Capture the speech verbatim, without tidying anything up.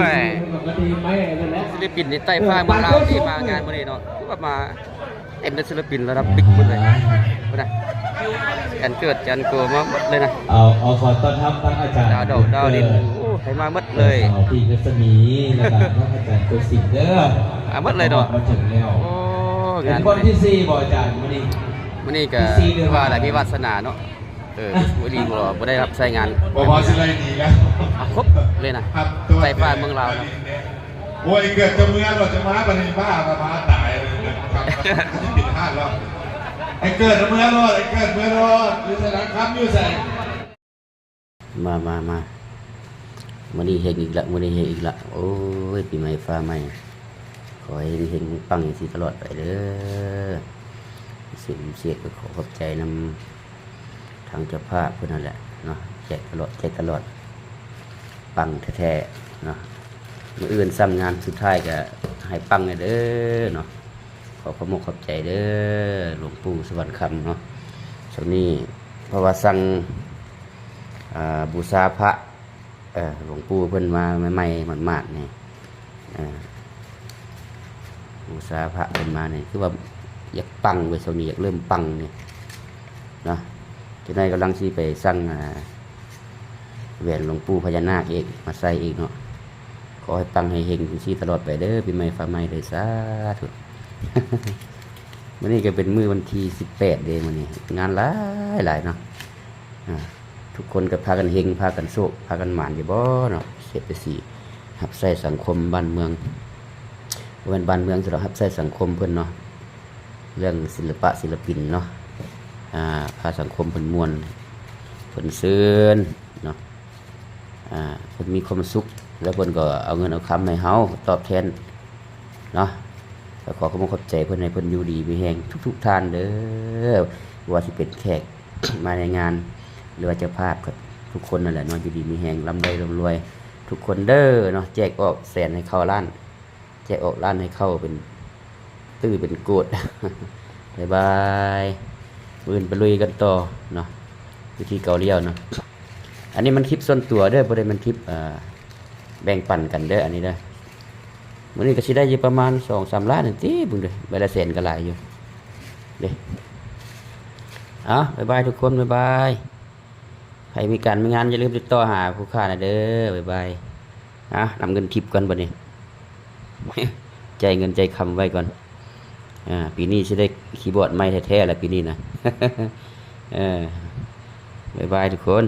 แหม ศิลปินในใต้ฟ้าเมืองลาวที่มางานมื้อนี้เนาะ คือว่ามาเต็มเป็นศิลปินระดับบิ๊กหมดเลย พุ้นน่ะ แอนเกิด แอนโกมาหมดเลยนะ เอาเอาขอต้อนรับทั้งอาจารย์ ดาวดอกดาวดิน โอ้ ให้มาหมดเลย สาวพี่รัศมี แล้วก็ทั้งอาจารย์โกสินทร์เด้อ มาหมดเลยเนาะ มาถึงแล้ว โอ้ เป็น งาน คนที่สี่บ่อาจารย์วันนี้ มื้อนี้ก็ ที่สี่เดือน ว่าอะไร มีวาสนาเนาะ เออ มื้อนี้บ่บ่ได้รับใช้งาน บ่พอสิไรหนีแล้ว เอาครบเลยนะ ครับตัว ใต้ฟ้าเมืองลาวเนาะ โอ้ยเกิดจะเมือหรอจะมาปะนี่บ้ามามาตายเลยนะครับติดพลาดแล้วไอ้เกิดเมือรอดไอ้เกิดเมือรอดอยู่ใส่หลังคำอยู่ใส่ มามามามื้อนี้เฮงอีกละ มื้อนี้เฮงอีกละ โอ้ย ปีใหม่ฟ้าใหม่ ขอให้เฮงๆปังๆอย่างนี้ตลอดไปเด้อ เสียงเสียงก็ขอขอบใจนำทางเจ้าภาพเพิ่นนั่นแหละเนาะ แจกตลอด แจกตลอด ปังแท้ๆเนาะ มื้ออื่นซ้ำงานสุดท้ายก็ให้ปังเด้อเนาะ ขอขอบมกขอบใจเด้อ หลวงปู่สวรรค์คำเนาะ ช่วงนี้เพราะว่าสั่ง อ่า บูชาพระ เอ่อ หลวงปู่เพิ่นมาใหม่ๆหมาดๆนี่ อ่า บูชาพระเพิ่นมานี่ คือว่าอยากปังเว้ย ช่วงนี้อยากเริ่มปังนี่เนาะ จักหน่อยกำลังสิไปสั่ง อ่า แหวนหลวงปู่พญานาคอีก มาใส่อีกเนาะ ขอให้ปังให้เฮงจังซี่ตลอดไปเด้อ ปีใหม่ฟ้าใหม่เด้อ สาธุ มื้อนี้ก็เป็นมื้อวันที่สิบแปดเด้ มื้อนี้งานหลายหลายเนาะ อ่า ทุกคนก็พากันเฮง พากันโชค พากันหมานอยู่บ่เนาะ เศรษฐี รับใช้สังคมบ้านเมือง บ่แม่นบ้านเมืองสิดอก รับใช้สังคมเพิ่นเนาะ เรื่องศิลปะศิลปินเนาะ อ่า พาสังคมเพิ่นม่วน เพิ่นซื่นเนาะ อ่า เพิ่นมีความสุข แล้วเพิ่นก็เอาเงินเอาคำให้เฮาตอบแทนเนาะ ก็ขอขอบคุณขอบใจเพิ่น ให้เพิ่นอยู่ดีมีแฮงทุกๆท่านเด้อ บ่ว่าสิเป็นแขก มาในงาน หรือว่าเจ้าภาพก็ทุกคนนั่นแหละเนาะ อยู่ดีมีแฮง ร่ำรวยร่ำรวยทุกคนเด้อเนาะ แจกออกแสนให้เข้าล้าน แจกออกล้านให้เข้าเป็นตื้อเป็นโกด บ๊ายบาย มื้ออื่นไปลุยกันต่อเนาะ วิธีเก่าเลี้ยวเนาะ อันนี้มันคลิปส่วนตัวเด้อ บ่ได้มันคลิป เอ่อ แบ่งปันกันเด้อ อันนี้เด้อ มื้อนี้ก็สิได้อยู่ประมาณสองสามล้านนั่นติ เบิ่งเด้อ ใบละแสนก็หลายอยู่เด้ เอา บ๊ายบายทุกคน บ๊ายบาย ใครมีการมีงานอย่าลืมติดต่อหาผู้ค้านะเด้อ บ๊ายบาย อ่ะ นำเงินทิปก่อนบัดนี้ จ่ายเงินจ่ายคำไว้ก่อน อ่า ปีนี้สิได้คีย์บอร์ดใหม่แท้ๆแล้วปีนี้นะ เออ บ๊ายบายทุกคน